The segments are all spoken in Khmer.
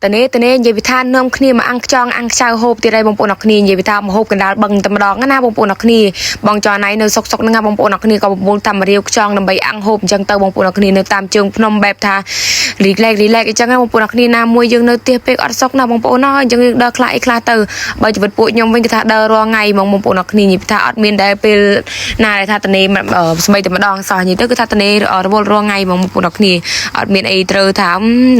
តនេតនេនិយាយពីថានាំគ្នាមកអាំងខ្ចង់អាំងខ្ចៅហូបទៀតហើយបងប្អូនអរគ្នានិយាយពីថាមកហូបកណ្ដាលបឹងតែម្ដងណាបងប្អូនអរគ្នាបងចောណៃនៅសុកសុកហ្នឹងណាបងប្អូនអរគ្នាក៏ប្រមូលតាមរាវខ្ចង់ដើម្បីអាំងហូបអញ្ចឹងទៅបងប្អូនអរគ្នានៅតាមជើងភ្នំបែបថា relax relax អញ្ចឹងណាបងប្អូនអរគ្នាណាមួយយើងនៅផ្ទះពេកអត់សុកណាបងប្អូនអើយអញ្ចឹងយើងដើរខ្លះអីខ្លះទៅបើជីវិតពួកខ្ញុំវិញគឺថាដើររាល់ថ្ងៃហ្មងបងប្អូនអរគ្នានិយាយពីថាអត់មានដែលពេលណាដែលថាតនេស្មីតែម្ដងសោះនិយាយទៅគឺថាតនេរវល់រាល់ថ្ងៃហ្មងបងប្អូនអរគ្នាអត់មានអីត្រូវថា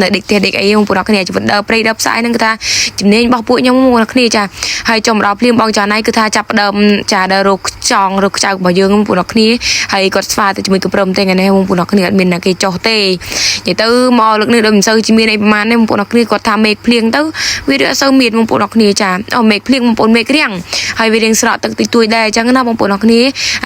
នៅដេកផ្ទះដេកអីបងប្អូនអរគ្នាជីវិតដើរព្រៃដើរផ្សាយហ្នឹងគឺថាជំនាញរបស់ពួកខ្ញុំបងប្អូនអរគ្នាចាហើយចុះមកដល់ភ្លាមបងចាណៃគឺថាចាប់ផ្ដើមចាដើររកចង់រកខ្ចៅរបស់យើងបងប្អូនអរគ្នាហើយគាត់ស្វាទៅជាមួយកព្រមទេថ្ងៃនេះបងប្អូនអរគ្នាអត់មានណាគេចោះទេនិយាយទៅមកលើកនេះដូចមិនសូវជាមានអីប្រហែលទេបងប្អូនអរគ្នាគាត់ថាមេឃភ្លៀងទៅវាដូចអត់សូវមានបងប្អូនអរគ្នាចាអូមេឃភ្លៀងបងប្អូនមេឃរាំងហើយវារៀងស្រក់ទឹកតិចតួចដែរអញ្ចឹងណាបងប្អូនអរគ្នា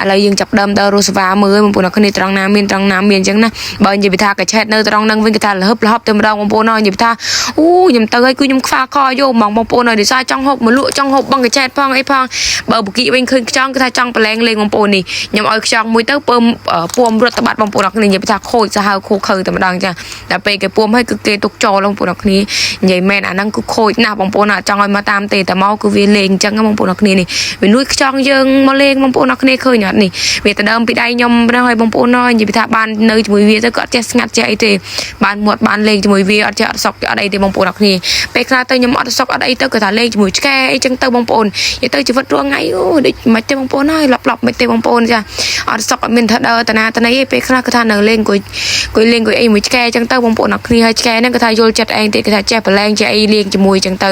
ឥឡូវយើងចាប់ដើមដើររស់ស្វាមើលបងប្អូនអរគ្នាត្រង់ណាមានត្រង់ណាមានអញ្ចឹងណាបើនិយាយពីថាកឆេតនៅត្រង់ហ្នឹងវិញគេថាលហឹបលហប់ទៅម្ដងបងប្អូនអើយនិយាយពីថាអូខ្ញុំទៅហើយគឺខ្ញុំខ្វះកយកហ្មងបងប្អូនអើយដោយសារចង់ហូបមកលក់ចង់ហូបបឹងកឆេតផងអីផងបើបុគីវិញឃើញខ្ចង់គឺថាចង់ប្រឡែងលេងបងប្អូននេះខ្ញុំឲ្យខ្ចង់មួយទៅពើមពួមរត់ទៅបាត់បងប្អូនអរគ្នានិយាយពីថាខូចសាហាវខូខើតែម្ដងចាដល់ពេលគេពួមហើយគឺគេទុកចោលបងប្អូនអរគ្នានិយាយមែនអាហ្នឹងគឺខូចណាស់បងប្អូនអត់ចង់ឲ្យមកតាមទេតែមកគឺវាលេងអញ្ចឹងបងប្អូនអរគ្នានេះវាលួចខ្ចង់យើងមកលេងបងប្អូនអរគ្នាឃើញអត់នេះវាទៅដើមពីដៃខ្ញុំហ្នឹងហើយបងប្អូនអើយនិយាយពីថាបាននៅជាមួយវាទៅក៏អត់ចេះស្ងាត់ចេះអីទេបានមាត់បានលេងជាមួយវាអត់ចេះអត់សុកអត់អីទេបងប្អូនអរគ្នាពេលខ្លះទៅខ្ញុំអត់សុកអត់អីទៅក៏ថាលេងជាមួយឆ្កែអីចឹងទៅបងប្អូននិយាយទៅជីវិតរាល់ថ្ងៃអូដូចមិនទេបងប្អូនអើយឡប់ឡប់មិនទេបងប្អូនចាអត់សុកអត់មានថាដើរតាណាតាណីទេពេលខ្លះក៏ថានៅលេងអង្គុយអង្គុយលេងអង្គុយអីមួយឆ្កែចឹងទៅបងប្អូនអរគ្នាហើយឆ្កែហ្នឹងក៏ថាយល់ចិត្តឯងទៀតគេថាចេះប្រឡែងចេះអីលេងជាមួយចឹងទៅ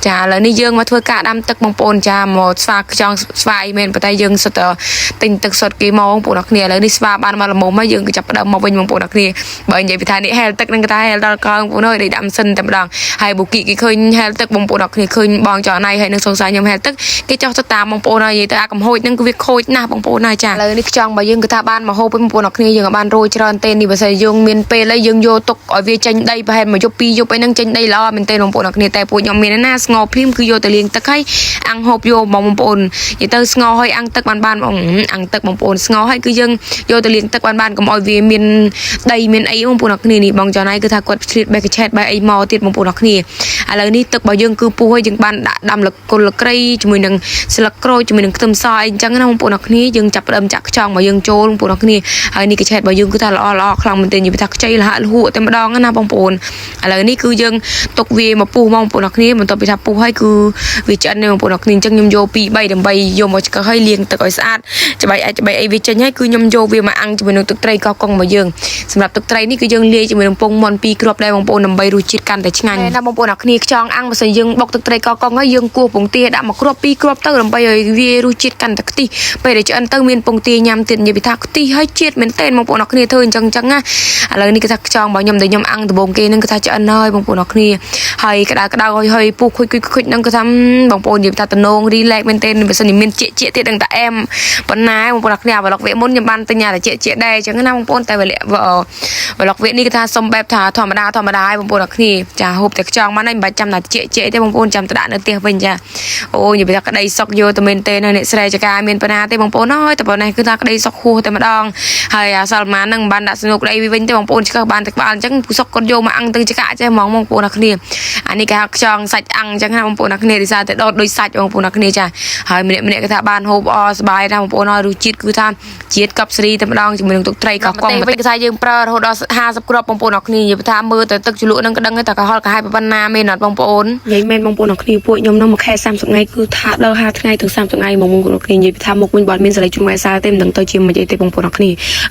ចាឥឡូវនេះយើងមកធ្វើការដាំទឹកបងប្អូនចាមកស្វាខ្ចង់ស្វាអីមែនប៉ុន្តែយើងសុទ្ធតែទិញទឹកសុទ្ធគេមកបងប្អូនអរគ្នាឥឡូវនេះស្វាបានមកល្មមហើយយើងក៏ចាប់ផ្ដើមមកវិញបងប្អូនអរគ្នាបើនិយាយពីថានេះហែលទឹកហ្នឹងគេថាហែលដល់កងបងប្អូនអើយដេកដាំសិនតែម្ដងហើយបុគីគេឃើញហែលទឹកបងប្អូនអរគ្នាឃើញបងចောណៃហើយនឹងសង្សារខ្ញុំហែលទឹកគេចោះទៅតាមបងប្អូនហើយនិយាយទៅអាកំហូចហ្នឹងគឺវាខូចណាស់បងប្អូនហើយចាឥឡូវនេះខ្ចង់បើយើងគឺថាបានមកហូបវិញបងប្អូនអរគ្នាយើងបានរយច្រើនទេនេះបើសិនយើងមានពេលហើយយើងយកទុកឲ្យវាចេញដីប្រហែលមួយយប់ពីរយប់អីហ្នឹងចេញដីល្អមែនទេបងប្អូនអរគ្នាតែពួកខ្ញុំមានណាស្ងោភ្លាមគឺយកទៅលាងទឹកហើយអាំងហូបយកបងប្អូននិយាយទៅស្ងោហើយអាំងទឹកបានបានបងអាំងទឹកបងប្អូនស្ងោហើយគឺយើងយកទៅលាងទឹកបានបានកុំឲ្យវាមានដីមានអីបងប្អូនអរគ្នានេះបងចောណៃគឺថាគាត់ឆ្លៀតបេះកឆេតបេះអីមកទៀតបងប្អូនអរគ្នាឥឡូវនេះទឹករបស់យើងគឺពុះហើយយើងបានដាក់ដាំលកុលក្រៃជាមួយនឹងស្លឹកក្រូចជាមួយនឹងខ្ទឹមសអីអញ្ចឹងណាបងប្អូនអរគ្នាយើងចាប់ផ្ដើមចាក់ខ្ចង់របស់យើងចូលបងប្អូនអរគ្នាហើយនេះកឆេតរបស់យើងគឺថាល្អល្អខ្លាំងមែនទែននិយាយថាខ្ចីលហាក់លហួតែម្ដងណាបងប្អូនឥឡូវនេះគឺយើងទុកវាមកពុះមកបងប្អូនអរគ្នាបន្ទាប់ពីថាពុះហើយគឺវាឆ្អិននេះបងប្អូនអរគ្នាអញ្ចឹងខ្ញុំយក2 3ដើម្បីយកមកឆ្កឹះហើយលាងទឹកឲ្យស្អាតច្បាច់អាចច្បាច់អីវាចេញហើយគឺខ្ញុំយកវាមកអាំងជាមួយនឹងទឹកត្រីកោះកុងរបស់យើងសម្រាប់ទឹកត្រីនេះគឺយើងលាយជាមួយនឹងពងមាន់2គ្រាប់ដែរបងប្អូនដើម្បីរសជាតិកាន់តែឆ្ងាញ់ណាបងប្អូនអរគ្នាខ្ចង់អាំងបើសិនយើងបុកទឹកត្រីកោះកុងហើយយើងគោះពងទាដាក់មកគ្រាប់2គ្រាប់ទៅដើម្បីឲ្យវារសជាតិកាន់តែខ្ទិះពេលដែលឆ្អិនទៅមានពងទាញ៉ាំទៀតនិយាយពីថាខ្ទិះហើយជាតិមែនទែនបងប្អូនអរគ្នាធ្វើអញ្ចឹងអញ្ចឹងណាឥឡូវនេះគឺថាខ្ចង់របស់ខ្ញុំដែលខ្ញុំអាំងដំបូងគេហ្នឹងគឺថាឆ្អិនហើយបងប្អូនអរគ្នាហើយក្តៅក្តៅហើយហើយពុះខុចខុចខុចហ្នឹងគឺថាបងប្អូននិយាយថាតំណង relax មែនទែនបើសិនជាមានជាជាទៀតដឹងតែអែមប៉ុណ្ណាបងប្អូនអរគ្នាវឡុកវគ្គមុនខ្ញុំបានទិញអាជាជាដែរអញ្ចឹងណាបងប្អូនតែវលវឡុកវគ្គនេះគឺថាសុំបែបថាធម្មតាធម្មតាឲ្យបងប្អូនអរគ្នាចាហូបតែខ្ចង់បានហើយមិនបាច់ចាំតែជាជាទេបងប្អូនចាំទៅដាក់នៅផ្ទះវិញចាអូនិយាយថាក្តីសុកយកទៅមែនទេនៅអ្នកស្រែចកាមានប៉ុណ្ណាទេបងប្អូនអើយតែប៉ុណ្ណេះគឺថាក្តីសុកហួសតែម្ដងហើយអាសល់ម៉ានហ្នឹងមិនបានដាក់សនុកក្តីវិញទេបងប្អូនឆ្កឹះបានតែក្បាលអញ្ចឹងសុកគាត់យកមកអាំងទៅចកាចេះហ្មងបងប្អូនអរគ្នាអានេះគេហៅខ្ចង់សាច់អាំងអញ្ចឹងណាបងប្អូនអរគ្នាដោយសារតែដុតដូចសាច់បងប្អូនអរគ្នាចាហើយម្នាក់ម្នាក់គេថាបានហូបអសប្បាយណាបងប្អូនអើយរសជាតិគឺថាជាតិកប់ស្រីតែម្ដងជាមួយនឹងទឹកត្រីកោះកុងវិញគឺថាយើងប្រើរហូតដល់50គ្រាប់បងប្អូនអរគ្នានិយាយថាមើលតែទឹកជ្រលក់ហ្នឹងក៏ដឹងតែកុហកកាហាយប៉ុណ្ណាមែនអត់បងប្អូន និយាយមែនបងប្អូនអរគ្នាពួកខ្ញុំនោះមួយខែ30ថ្ងៃគឺថាដល់5ថ្ងៃទៅ30ថ្ងៃមកបងប្អូនអរគ្នានិយាយថាមុខវិញបើអត់មានសាឡៃជូតអេសាទេមិនដឹងទៅជាមួយអីទេបងប្អូនអរគ្ន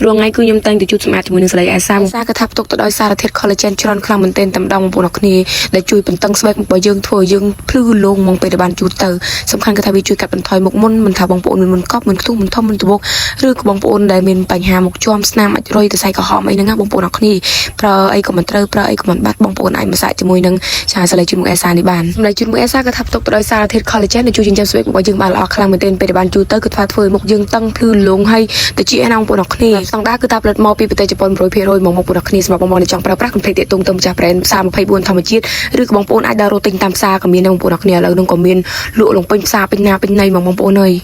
ារាល់ថ្ងៃគឺខ្ញុំតែងតែជូតសម្អាតជាមួយនឹងសាឡៃអេសាសាគឺថាផ្ទុកទៅដោយសារធាតុ collagen ច្រើនខ្លាំងមែនទែនតែម្ដងបងប្អូនអរគ្នាដែលជួយបន្តឹងស្បែកមុខរបស់យើងធ្វើឲ្យយើងភ្លឺលោងហ្មងពេលដែលបានជូតទៅសំខាន់គឺថាវាជួយកាត់បន្ថយមុខមុនមិនថាបងប្អូនមានមុនកប់មុនខ្ទុះមុនធំមុនត្បូកឬក៏បងប្អូនដែលមានបញ្ហាមុខជាំស្នាមអាចរុយទៅសៃក្រហមអីហ្នឹងណាបងប្អូនអរគ្នាប្រើអីក៏មិនត្រូវប្រើអីក៏មិនបាត់បងប្អូនអាចមកសាកជាមួយនឹងចាសាឡៃជូតមុខអេសានេះបានសាឡៃជូតមុខអេសាគឺថាផ្ទុកទៅដោយសារធាតុ collagen ដែលជួយចិញ្ចឹមស្បែកមុខរបស់យើងបានល្អខ្លាំងមែនទែនពេលដែលបានជូតទៅគឺថាធ្វើឲ្យមុខយើងតឹងភ្លឺលោងហើយទៅជាណាបងប្អូនអរគ្នាស្តង់ដាគឺថាផលិតមកពីប្រទេសជប៉ុន100%មកបងប្អូនអរគ្នាសម្រាប់បងប្អូនដែលចង់ប្រើប្រាស់កុំភ្លេចទាក់ទងទៅម្ចាស់ brand ផ្សារ24ធម្មជាតិឬក៏បងប្អូនអាចដើររកទិញតាមផ្សារក៏មានដែរបងប្អូនអរគ្នាឥឡូវហ្នឹងក៏មានលក់លងពេញផ្សារពេញណាពេញណីមកបងប្អូនអើយ។